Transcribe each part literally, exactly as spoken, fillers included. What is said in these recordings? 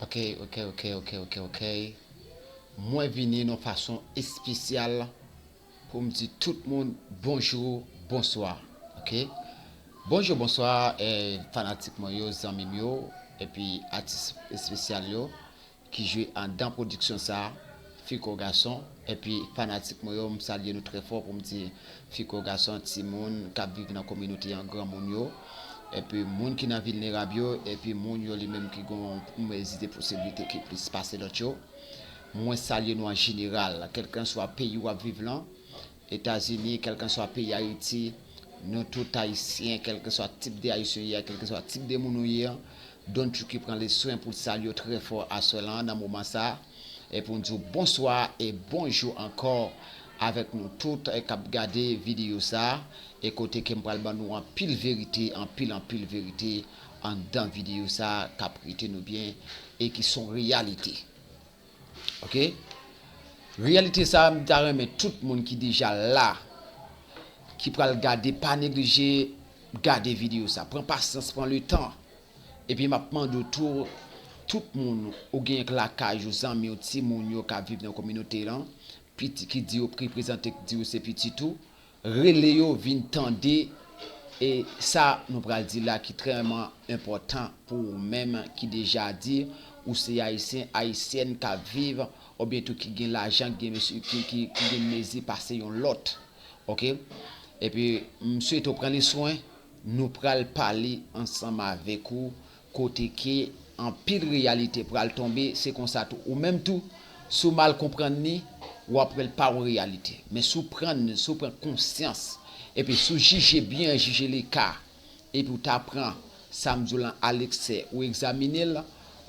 Ok, ok, ok, ok, ok, ok. Mwen vini nan fason espesyal pou m di tout moun bonjou, bonswa. Ok? Bonjou, bonswa, eh, fanatik mwen yo, zanmi m yo, epi atis espesyal yo ki jwe anndan pwodiksyon sa, fi kou gason, epi fanatik mwen yo, m salye nou trè fò pou m di fi kou gason, timoun k ap viv nan kominote an, granmoun yo, epi moun ki nan vilnerab yo, epi moun yo li menm ki gon mezi de posiblite ki plis pase lòt yo. Mwen salye nou an jeneral, kèlkanswa peyi w ap viv lan, Etazini, kèlkanswa peyi Ayiti, nou tout Ayisyen, kèlkanswa tip de Ayisyen w ye a, kèlkanswa tip de moun ou ye a, Don Chucky pran le swen pou l salye w trè fò aswè lan nan moman sa, e pou n di w bonswa e bonjou ankò avèk nou tout, e k ap gade videyo sa, e kote ke m pral ban nou anpil verite, anpil, anpil verite anndan videyo sa k ap rete nou byen e ki s on reyalite. Ok? Reyalite sa, m ta renmen tout moun ki deja la, ki pral gade, pa neglije gade videyo sa. Pran pasyans, pran le tan. Epi m ap mande w tou, tout moun ou gen k lakay ou, zanmi w, timoun yo k ap viv nan kominote lan, piti ki di yo, ki prezante k di yo se pitit ou, rele yo vin tande, e sa nou pral di la ki trèman enpòtan pou ou menm ki deja di ou se Ayisyen, Ayisyèn k ap viv, oubyen tou ki gen lajan, ki gen mezi, ki, ki, ki gen mezi pase yon lòt. Ok? Epi, m swete w pran le swen, nou pral pale ansanm avèk ou, kote ke anpil reyalite pral tonbe, se konsa tou. Ou menm tou, si w mal konprann li, w ap wè l pa yon reyalite. Men si w pran, si w pran konsyans, epi si w jije byen, jije leka, epi w ta pran sa m di w lan aleksè, ou egzamine l,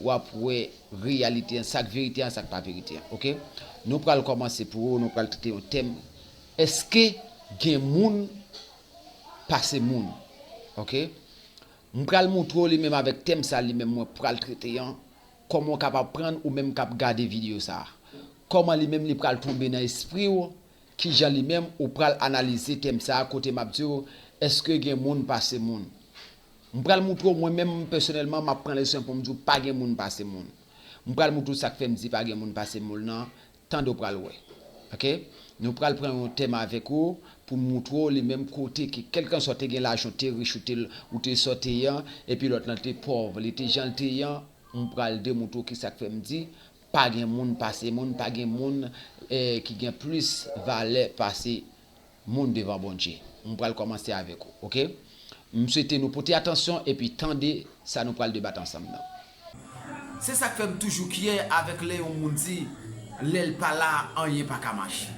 w ap wè reyalite an, sa k verite an, sa k pa verite an. Ok? Nou pral kòmanse pou ou, nou pral trete yon tèm. Èske gen moun pase moun? Ok? M pral montre w li menm avèk tèm sa li menm mwen pral trete an, kòman w kapab prann ou menm k ap gade videyo sa. Kòman li menm li pral tonbe nan espri w, kijan li menm ou pral analize tèm sa kote m ap di w, èske gen moun pase moun? M pral montre w mwen menm pèsonèlman, m ap pran leson pou m di w pa gen moun pase moun. M pral montre w sa k fè m di pa gen moun pase moun nan, tande w pral wè. Ok? Nou pral pran yon tèm avèk ou pou m montre w li menm kote ke kèlkanswa w te gen lajan, w te rich, ou te, ou te sa w te ye an, epi lòt lan te pòv, li te jan l te ye an, m pral demontre w kisa k fè m di pa gen moun pase moun, pa gen moun, eh, ki gen plis valè pase moun devan Bondye. M pral kòmanse avèk ou, ok? M swete nou pote atansyon epi tande sa nou pral debat ansanm nan. Se sa k fè m toujou kyè avèk lè yon moun di, lè l pa la, anyen pa ka mache.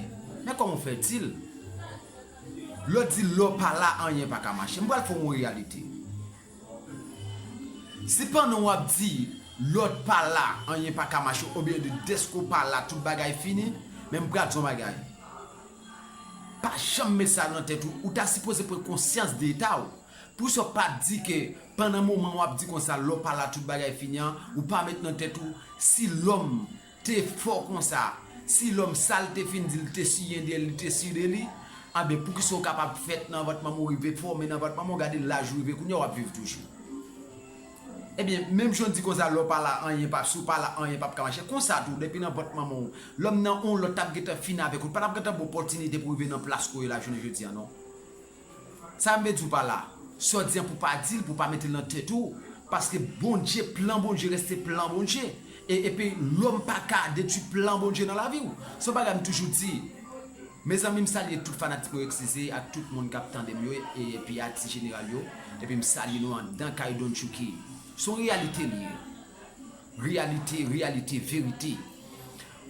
Men kòman w fè di l? Lè w di lè w pa la, anyen pa ka mache. M pral fè w yon reyalite. Si pandan w ap di lè w pa la, anyen pa ka mache, oubyen de dèske w pa la, tout bagay fini, men m pral di w yon bagay. Pa janm met sa nan tèt ou, ou ta sipoze pran konsyans de eta w. Poukisa w pa di ke pandan moman w ap di konsa, lè w pa la, tout bagay fini an, ou pa met nan tèt ou, si lòm te fò konsa, si lòm sa l te fin di l te siyen de li, te si de li, anben poukisa w kapab fèt nan vant manman w, rive fòme nan vant manman w, gade laj ou rive kounye a, w ap viv toujou. Ebyen, menm jan w di konsa, lè w pa la, anyen p ap, si w pa la, anyen p ap ka mache. Konsa tou, depi nan vant manman w, lòm nan yon lòt t ap gentan fin avèk ou, l pa t ap gentan ba w opòtinite pou w rive nan plas ke w ye la jounen jodi a, non. Sa m vle di w pa la, sa w di an pou w pa di l, pou w pa mete l nan tèt ou, paske Bondye, plan Bondye reste plan Bondye. E, epi lòm pa ka detwi plan Bondye nan lavi w. Se yon bagay m toujou di. Mezanmi, m salye tout fanatik mwen yo, eskize, ak tout moun k ap tande m yo, e, epi atis jeneral yo, epi m salye nou anndan kay Don Chucky. Se yon reyalite li ye. Reyalite, reyalite, verite.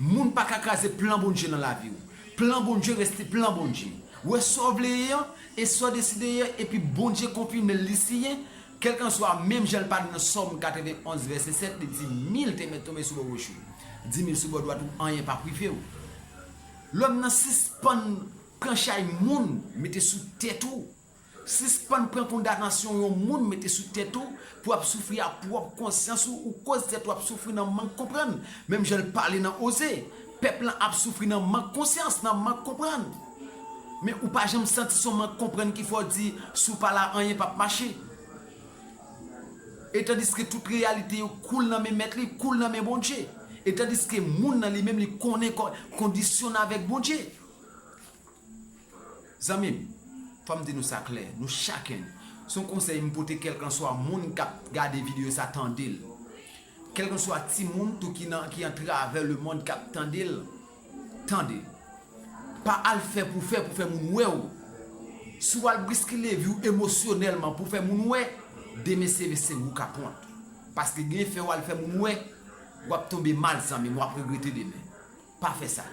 Moun pa ka kraze plan Bondye nan lavi w. Plan Bondye reste plan Bondye. Ou wè sa w vle ye an, e sa w deside ye, epi Bondye konfime l, li siyen, kèlkanswa, menm jan l pale nan Sòm katrevenn onz vèsè sèt, li di, mil te mèt tonbe sou bò goch ou, di mil sou bò dwat ou, anyen p ap rive w. Lòm nan sispann pran chay moun mete sou tèt ou. Sispann pran kondanasyon yon moun mete sou tèt ou pou w ap soufri a pwòp konsyans ou, ou koz tèt ou ap soufri nan mank konprann. Menm jan l pale nan Oze, pèp lan ap soufri nan mank konsyans, nan mank konprann. Men ou pa janm santi se yon mank konprann ki fè w di, si w pa la, anyen p ap mache. E tandiske tout reyalite yo koul nan men Mèt li, koul nan men Bondye. E tandiske moun nan li menm li konnen kondisyon l avèk Bondye. Zanmi m, fò m di nou sa klè, nou chakenn. Se yon konsèy m pote kèlkanswa moun k ap gade videyo sa tande l. Kèlkanswa timoun tou ki nan, ki antravè lemonn k ap tande l, tande l. Pa al fè pou fè, pou fè moun wè w. Si w al briskile vi w emosyonèlman pou fè moun wè, demen se, se ou k ap wont. Paske gen fè w al fè moun wè, w ap tonbe mal zanmi m, w ap regrete demen. Pa fè sa.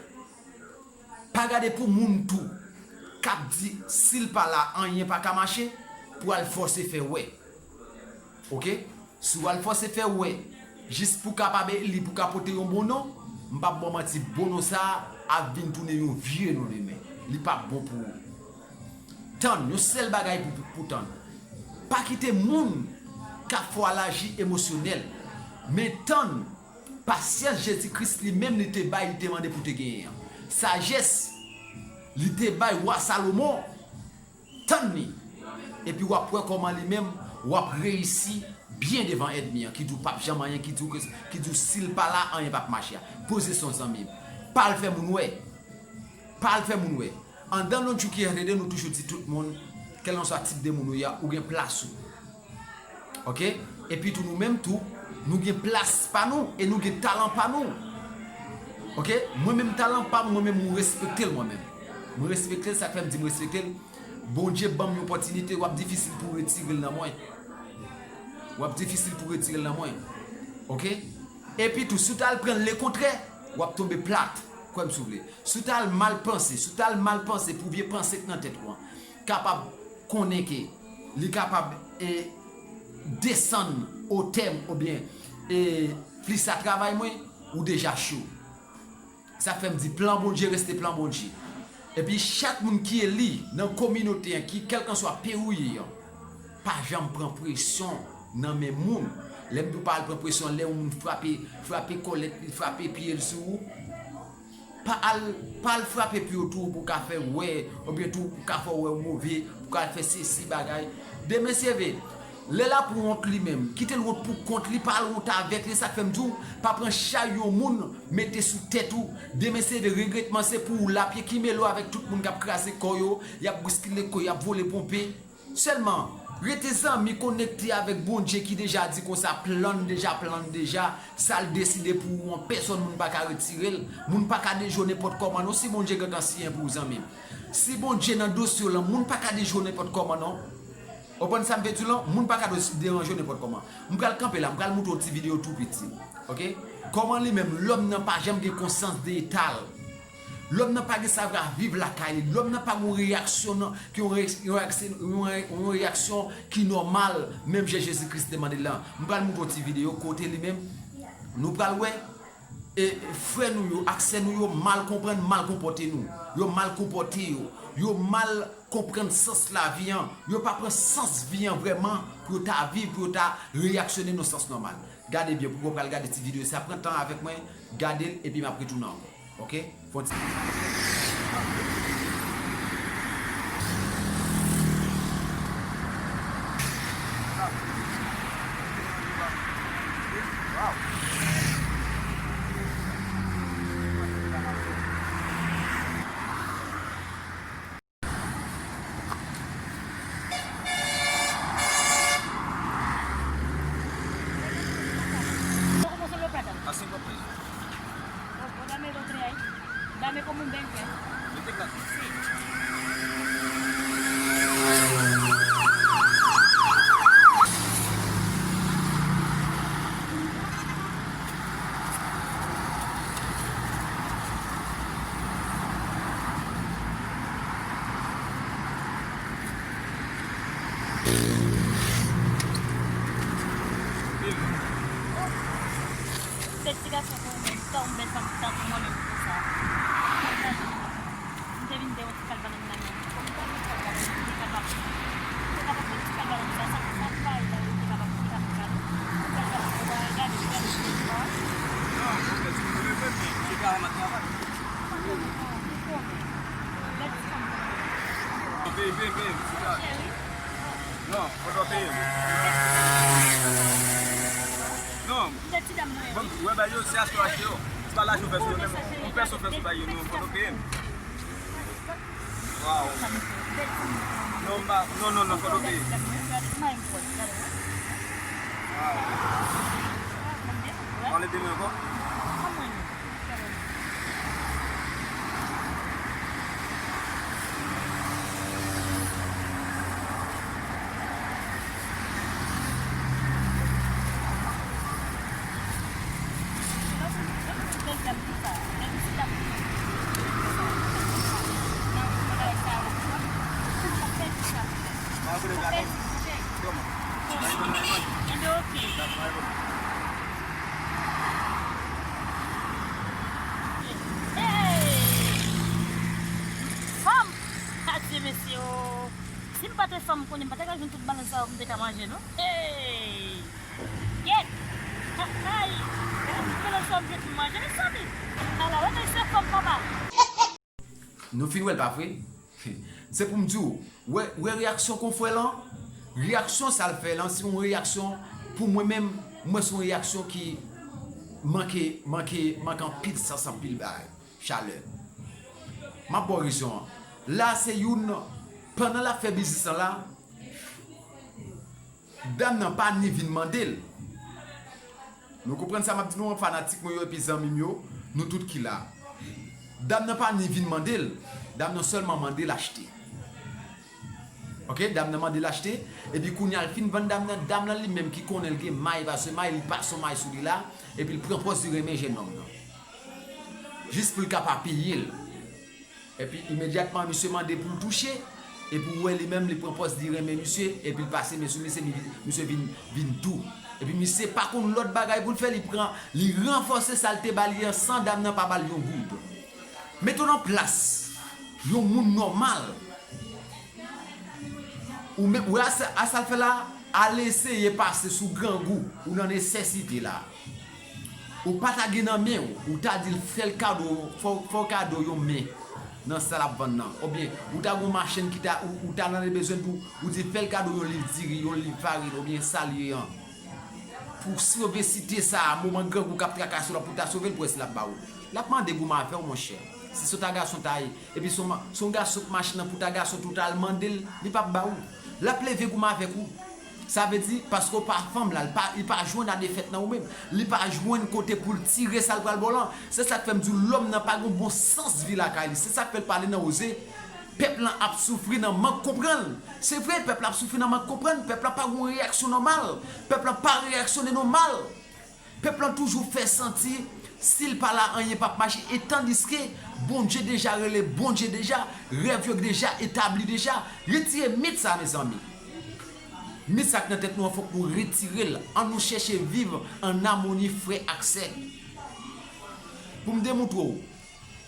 Pa gade pou moun tou k ap di si l pa la anyen pa ka mache, pou al fòse fè wè. Oke? Si w al fòse fè wè, jis pou kapab li pou ka pote yon bon non, m p ap ba w manti, bon non sa a ap vin tounen yon vye non demen. Li p ap bon pou ou. Tann, yon sèl bagay pou, pou, pou tann. Pa kite moun ka fè w al aji emosyonèl, men tann. Pasyans Jezi Kris li menm li te bay, li te mande pou te genyen an. Sajès li te bay wa Salomon, tann li. Epi w ap wè kòman li menm, w ap reyisi byen devan ènmi an, ki di w p ap janm anyen, ki di w ke, ki di w si l pa la, anyen p ap mache a. Pozisyon zanmi m. Pa al fè moun wè. Pa al fè moun wè. Anndan Londjou ki R T D, nou toujou di tout moun, kèlkanswa tip de moun ou ye a, ou gen plas ou. Oke? Epi tou nou menm tou, nou gen plas pa nou e nou gen talan pa nou. Oke? Mwen menm talan pa m, mwen menm mwen respekte l mwen menm. Mwen respekte l, sa k fè m di m respekte l. Bondye ban m yon opòtinite, w ap difisil pou w retire l nan mwen. W ap difisil pou w retire l nan mwen. Oke? Epi tou, si w ta al pran l lekontrè, w ap tonbe plat. Kwè m si w vle. Si w ta al mal panse, si w ta al mal panse pou vye panse k nan tèt ou an, kapab konnen ke li kapab, e, desann otè m oubyen, e, plis a travay mwen, ou deja cho. Sa fè m di plan Bondye reste plan Bondye. Epi chak moun ki eli nan kominote an, ki kèlkanswa peyi w ye an, pa janm pran presyon nan men moun. Lè m di w pa al pran presyon, lè yon moun frape, frape kòlèt li, frape pye l sou ou, pa al, pa al frape pye w tou pou w ka fè wè, oubyen tou pou w ka fè w wè w move, pou w ka fè sesi bagay. Demen se vre, lè l ap wont li menm, kite l wont pou kont li, pa al wont avèk li, sa k fè m di w, pa pran chay yon moun mete sou tèt ou. Demen se vre, regretman se pou ou l ap ye, ki mele w avèk tout moun k ap kraze kò yo, y ap briskile kò, y ap vole ponpe. Sèlman, rete zanmi, konekte avèk Bondye ki deja di konsa, plan deja, plan deja, sa l deside pou ou an, pèsonn moun pa ka retire l, moun pa ka dejwe w nenpòt kòman non, si Bondye gentan siyen pou ou zanmi m. Si Bondye nan dosye w lan, moun pa ka dejwe w nenpòt kòman non. Ou konprann sa m vle di w lan? Moun pa ka de-, deranje w nenpòt kòman. M pral kanpe la, m pral montre w ti videyo tou piti. Oke? Kòman li menm, lòm nan pa janm gen konsyans de eta l. Lòm nan pa gen savwa viv lakay li. Lòm nan pa gen yon reyaksyon nan, ki yon re-, yon reyaksyon, yon re-, yon reyaksyon ki nòmal, menm jan Jezi Kris te mande l lan. M pral montre w ti videyo kote li menm, nou pral wè, e, frè nou yo, ak sè nou yo mal konprann, mal konpòte nou. Yo mal konpòte yo. Yo mal konprann sans lavi an. Yo pa pran sans vi an vrèman pou yo ta viv, pou yo ta reyaksyone nan sans nòmal. Gade byen, pou w pral gade ti videyo sa, pran tan avèk mwen, gade l, epi m ap retounen ankò. Oke? Fon ti. Así no puedo. Dame como un veinte. Veinte platos. Sí. Se ti gason pou ou menm, tan ou bèl fanm tankou mwen menm konsa. M te vin de yon ti kalba nan men. Kòm m pa gen kalba, m te kapab, m te kapab fè ti kalba nan men la, sa, sa m pa ye la, yo te kapab, te kapab gade. Ti kalba nan men, gade, gade, gade. Non, mwen fè ti kalba nan men, se ka an travay. Mwen konnen. Lè ti fanm. Peye, peye, peye, ti kalba. Cheri. Non, fò w peye. Ti dam mwen. Bon, wè, bagay yo, se achte yo achte yo. Se pa lajan w fè sou yo menm. Yon pèsonn fè sou bagay yo, non, fò nou peye m. Waw. Non, m pa, non, non, non, fò nou peye. Waw. Pale demen ankò. Enben, oke. Hey! Fanm! Adye, mesye, o! Si m pa te fanm, konnen m pa ta ka jwenn tout balans sa yo pou m te ka manje, non. Hey! Gyèt! Ay! Gade tout balans sa yo m jwenn pou m manje, mezanmi! Ala, wè, se fanm, papa! Nou fin wè l, pa vre? Se pou m di w, wè, wè reyaksyon konfrè lan? Reyaksyon sa l fè lan, se yon reyaksyon, pou mwen menm, mwen se yon reyaksyon ki manke, manke, manke anpil sans, anpil bagay, chalè. M ap ba w rezon an. La, se youn, pandan l ap fè biznis lan la, dam nan pa ni vin mande l. Nou konprann sa m ap di nou an, fanatik mwen yo epi zanmi m yo, nou tout ki la. Dam nan pa ni vin mande l, dam nan sèlman mande l achte. Oke, dam nan mande l achte, epi kounye a l fin vann dam nan, dam nan li menm ki konnen l gen may, paske may, li pase yon may sou li la, epi l pran pòz li renmen jennonm nan. Jis pou l ka pa peye l. Epi imedyatman misye mande pou l touche, epi w wè li menm li pran pòz li renmen misye, epi l pase men sou misye, mi- misye vin, vin dou. Epi misye pa konn lòt bagay pou l fè, li pran, li ranfòse sa l te ba li an san dam nan pa ba l yon goud. Mete w nan plas yon moun nòmal. Ou menm, ou wè a sa, a sa l fè la, al eseye pase sou grangou, ou nan nesesite la. Ou pa ta gen nan men w, ou ta di l fè l kado, fè w, fè w kado yon men nan sa l ap vann nan. Oubyen, ou ta gen yon machann ki ta, ou, ou ta nan bezwen tou, ou di fè l kado yon liv diri, yon liv farin, oubyen sa l ye an. Pou sove site sa a, moman grangou k ap trakase w la, pou ta sove l, pou wè si l ap ba ou. L ap mande goumen avè w, monchè. Si se w ta gason ta ye, epi se yon ma- se yon gason k mache nan pou ta gason tou, ta al mande l, li p ap ba ou. L ap leve goumen avèk ou. Sa vle di, paske w pa fanm la, li pa, li pa jwenn a defèt nan ou menm. Li pa jwenn kote pou l tire sa l pral ba w lan. Se sa k fè m di w, lòm nan pa gen bon sans vi lakay li. Se sa k fè l pale nan oze. Pèp lan ap soufri nan mank konprann. Se vre, pèp la ap soufri nan mank konprann. Pèp la pa gen yon reyaksyon nòmal. Pèp la pa reyaksyone nòmal. Pèp lan toujou fè santi, si l pa la, anyen p ap mache. E tandiske Bondye deja rele Bondye deja, rèv yo deja etabli deja. Retire mit sa, mezanmi. Mit sa k nan tèt nou an, fòk nou retire l. Ann nou chèche viv an amoni, frè ak sè. Pou m demoutre w,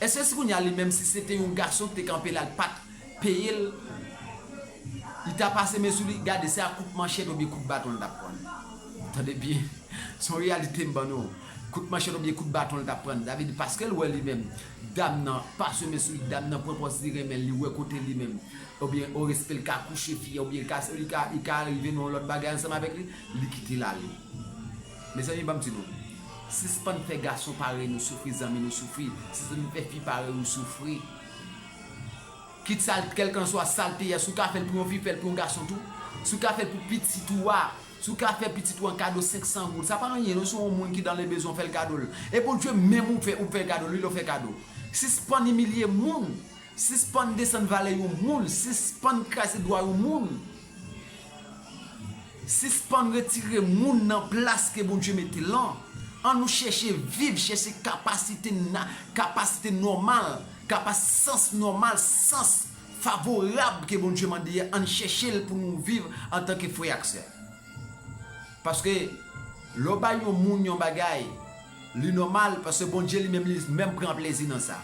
èske si kounye a li menm, si se te yon gason ki te kanpe la, l pa t peye l, li ta pase men sou li, gade, se a kout manchèt oubyen kout baton l t ap pran. Tande byen, se yon reyalite m ban nou. Kout manchèt oubyen kout baton l t ap pran. Sa vle di, paske l wè li menm, dam nan pase men sou li, dam nan pran pòz li renmen l, li wè kote li menm, oubyen o respè l ka kouche fi a, oubyen li ka, li ka, li ka rive nan yon lòt bagay ansanm avèk li, li kite l ale. Mezanmi, ban m di nou, sispann fè gason parèy nou soufri, zanmi nou soufri, sispann fè fi parèy ou soufri. Kit sa, kèlkanswa sa l te ye, si w ka fè l pou yon fi, fè l pou yon gason tou. Si w ka fè l pou pitit ou a, si w ka fè pitit ou an kado senk san goud, sa pa anyen non, si w yon moun ki dans le besoin, fè l kado l. E Bondye menm ou fè, ou fè kado l, wi, lè w fè kado. Sispann imilye moun. Sispann desann valè yon moun, sispann kraze dwa yon moun. Sispann retire moun nan plas ke Bondye mete lan. Ann nou chèche viv, chèche kapasite na-, kapasite nòmal, kapas-, sans nòmal, sans favorab ke Bondye mande a, ann chèche l pou nou viv antanke frè ak sè. Paske, lè w bay yon moun yon bagay, li nòmal, paske Bondye li menm, li menm pran plezi nan sa.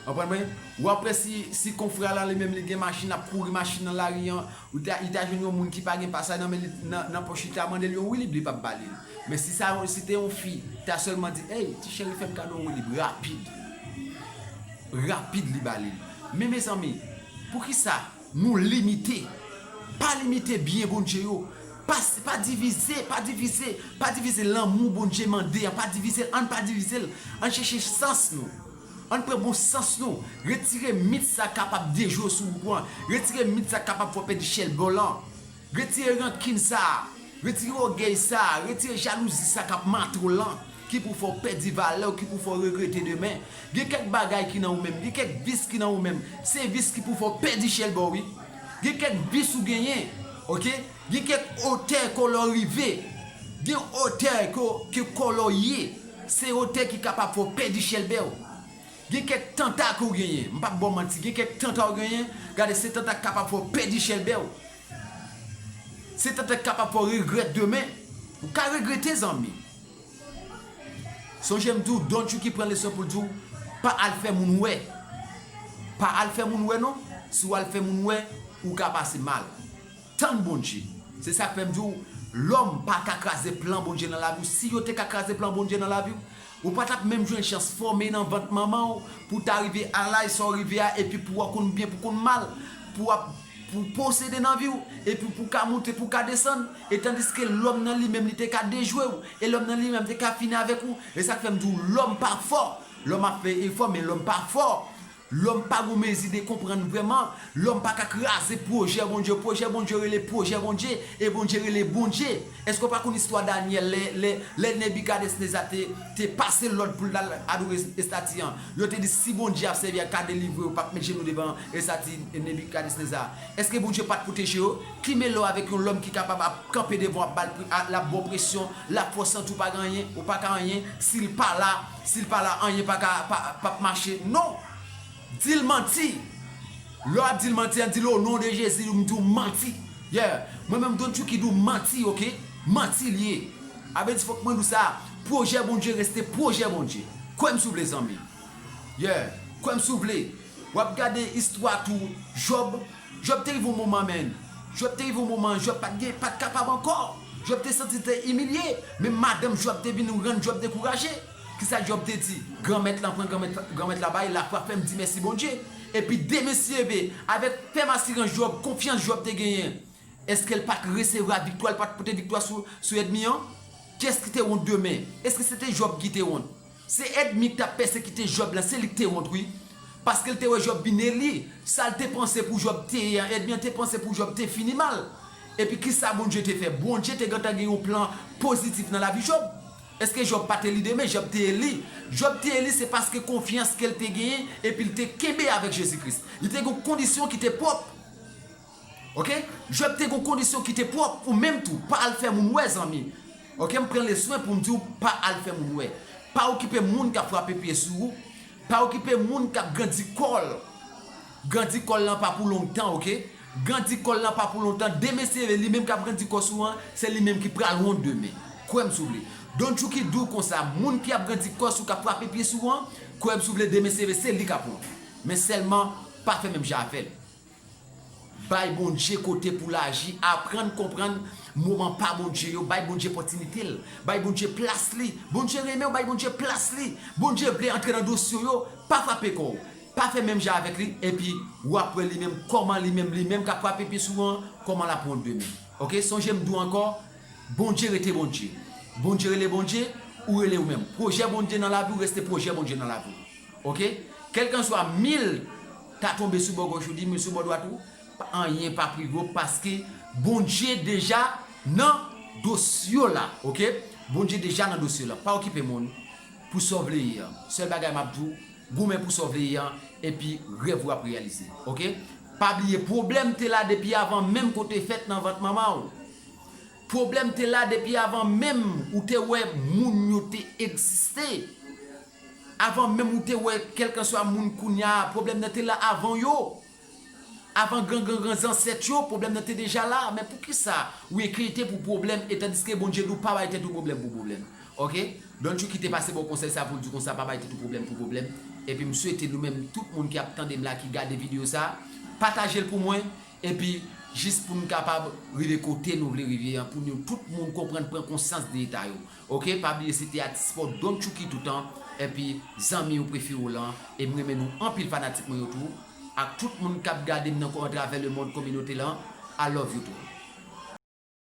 Konprann mwen? Ou ap wè si, si konfrè a la, li menm, li gen machin, l ap kouri machin nan lari an, ou ta, li ta jwenn yon moun ki pa gen pasay nan men li, nan, nan pòch li, ta mande l yon wilib, li p ap ba li l. Men si sa, si te yon fi, ta sèlman di, "Ey, ti cheri, fè m kado yon wilib," rapid. Rapid, li ba li l. Men, mezanmi, poukisa nou limite? Pa limite byen Bondye yo. Pa, pa divize, pa divize, pa divize lanmou Bondye mande an, pa divize l, ann pa divize l, ann chèche sans nou. Ann pran bon sans nou. Retire mit sa k kapab dejwe w sou wout ou an. Retire mit sa k kapab fè w pèdi chèlbè w lan. Retire rankin sa a. Retire ògèy sa a. Retire jalouzi sa k ap mate w lan. Ki pou fè w pèdi valè w, ki pou fè w regrete demen. Gen kèk bagay ki nan ou menm. Gen kèk vis ki nan ou menm. Se vis ki pou fè w pèdi chèlbè w, wi. Gen kèk vis ou genyen. Oke? Gen kèk otè ke w rive. Gen otè ke, ke kò w ye. Se otè ki kapab fè w pèdi chèlbè w. Gen kèk tanta ke w genyen. M p ap ba w manti. Gen kèk tanta w genyen. Gade, se tanta k kapab fè w pèdi chèlbè w. Se tanta k kapab fè w regrèt demen. Ou ka regrete, zanmi. Sonje m di w, Don Chucky pran leson pou l di w, pa al fè moun wè. Pa al fè moun wè non. Si w al fè moun wè, ou ka pase mal. Tann Bondye. Se sa k fè m di w, lòm pa ka kraze plan Bondye nan lavi w. Si yo te ka kraze plan Bondye nan lavi w, ou pa t ap menm jwenn chans fòme nan vant manman w pou w ta rive a laj sa w rive a, epi pou w konn byen, pou w konn mal, pou w ap, pou w posede nan vi w, epi pou w ka moute, pou w ka desann, e tandiske lòm nan li menm li te ka dejwe w, e lòm nan li menm te ka fini avèk ou. E sa k fè m di w, lòm pa fò. Lòm ap fè efò, men lòm pa fò. Lòm pa gon mezi de konprann vrèman. Lòm pa ka kraze pwojè Bondye. Pwojè Bondye rele pwojè Bondye. E Bondye rele Bondye. Èske w pa konn istwa Danyèl lè, lè, lè Nebikadneza te, te pase lòd pou l al adore estati an? Yo te di, si Bondye ap sèvi a ka delivre w, p ap met jenou devan estati Nebikadneza. Èske Bondye pa t pwoteje yo? Ki mele w avèk yon lòm ki kapab ap kanpe devan w, ap ba l pre-, a, l ap ba w presyon, l ap fè w santi w pa gen anyen, ou pa ka anyen, si l pa la, si l pa la, anyen pa ka, pa, p ap mache. Non! Di l manti. Lè w ap di l manti an, di l o non de Jezi, m di w manti. Yeah. Mwen menm, Don Chucky di w manti, oke? Manti l ye. A vle di, fòk mwen di w sa, pwojè Bondye reste pwojè Bondye. Kwè m si w vle, zanmi. Yeah. Kwè m si w vle. W ap gade istwa tou Jòb. Jòb te rive yon moman, menn. Jòb te rive yon moman, Jòb pa t gen, pa t kapab ankò. Jòb te santi l te imilye. Menm madanm Jòb te vin rann Jòb dekouraje. Kisa Jòb te di? Granmèt lan pran, Granmèt, Granmèt la bay, lafwa fè m di mèsi Bondye. Epi demen se leve, avèk fèm asirans Jòb, konfyans Jòb te genyen. Èske l pa t resevwa viktwa, l pa t pote viktwa sou, sou ènmi an? Kiyès ki te wont demen? Èske se te Jòb ki te wont? Se ènmi ki t ap pèsekite Jòb lan, se li ki te wont, wi. Paske l te wè Jòb vin eli. Sa l te panse pou Jòb te ye an, ènmi an te panse pou Jòb te fini mal. Epi kisa Bondye te fè? Bondye te gentan gen yon plan pozitif nan lavi Jòb. Èske Jòb pa t eli demen? Jòb te eli. Jòb te eli, se paske konfyans ke l te genyen, epi l te kenbe avèk Jezi Kris. Li te gen yon kondisyon ki te pwòp. Oke? Jòb te gen yon kondisyon ki te pwòp, ou menm tou, pa al fè moun wè, zanmi. Oke, m pran le swen pou m di w, pa al fè moun wè. Pa okipe moun k ap frape pye sou ou. Pa okipe moun k ap grandi kò l. Grandi kò l lan pa pou longtan, oke? Grandi kò l lan pa pou longtan. Demen se li menm k ap grandi kò sou an, se li menm ki pral wont demen. Kwè m si w vle. Don Chucky di w konsa, moun ki ap grandi kò sou, k ap frape pye sou an, kwè m si w vle, demen se, se li k ap wont. Men sèlman, pa fè menm jan avè l. Bay Bondye kote pou l aji, aprann konprann moman pa Bondye yo, bay Bondye pòtinite l, bay Bondye plas li. Bondye renmen w, bay Bondye plas li. Bondye vle antre nan dosye w yo, pa frape kò w. Pa fè menm jan avèk li, epi w ap wè li menm, kòman li menm, li menm k ap frape pye sou an, kòman l ap wont demen. Oke, sonje m di w ankò, Bondye rete Bondye. Bondye rele Bondye, ou rele ou menm. Pwojè Bondye nan lavi w reste pwojè Bondye nan lavi w. Oke? Kèlkanswa mil ta tonbe sou bò gòch ou, di mil sou bò dwat ou, pa, anyen p ap rive w paske Bondye deja nan dosye w la. Oke? Bondye deja nan dosye w la. Pa okipe moun pou sa w vle ye an. Sèl bagay m ap di w, goumen pou sa w vle ye an, epi rèv ou ap reyalize. Oke? Pa bliye, pwoblèm te la depi avan menm ke w te fèt nan vant manman w. Pwoblèm te la depi avan menm ou te wè moun yo te egziste. Avan menm ou te wè kèlkanswa moun kounye a, pwoblèm nan te la avan yo. Avan gran, gran, gran zansèt yo, pwoblèm nan te deja la. Men poukisa ou enkyete pou pwoblèm, e tandiske Bondye di w pa bay tèt ou pwoblèm pou pwoblèm? Oke? Don Chucky te pase ba w konsèy sa pou l di w konsa, pa bay tèt ou pwoblèm pou pwoblèm. Epi m swete nou menm, tout moun ki ap tande m la, ki gade videyo sa, pataje l pou mwen. Epi, jis pou n kapab rive kote nou vle rive an, pou nou tout moun konprann, pran konsyans de eta yo. Oke, pa bliye se te atis pa w Don Chucky toutan, epi zanmi w prefere w lan, e m renmen nou anpil fanatik mwen yo tou, ak tout moun k ap gade m nan atravè lemonn kominote lan, I love you tou.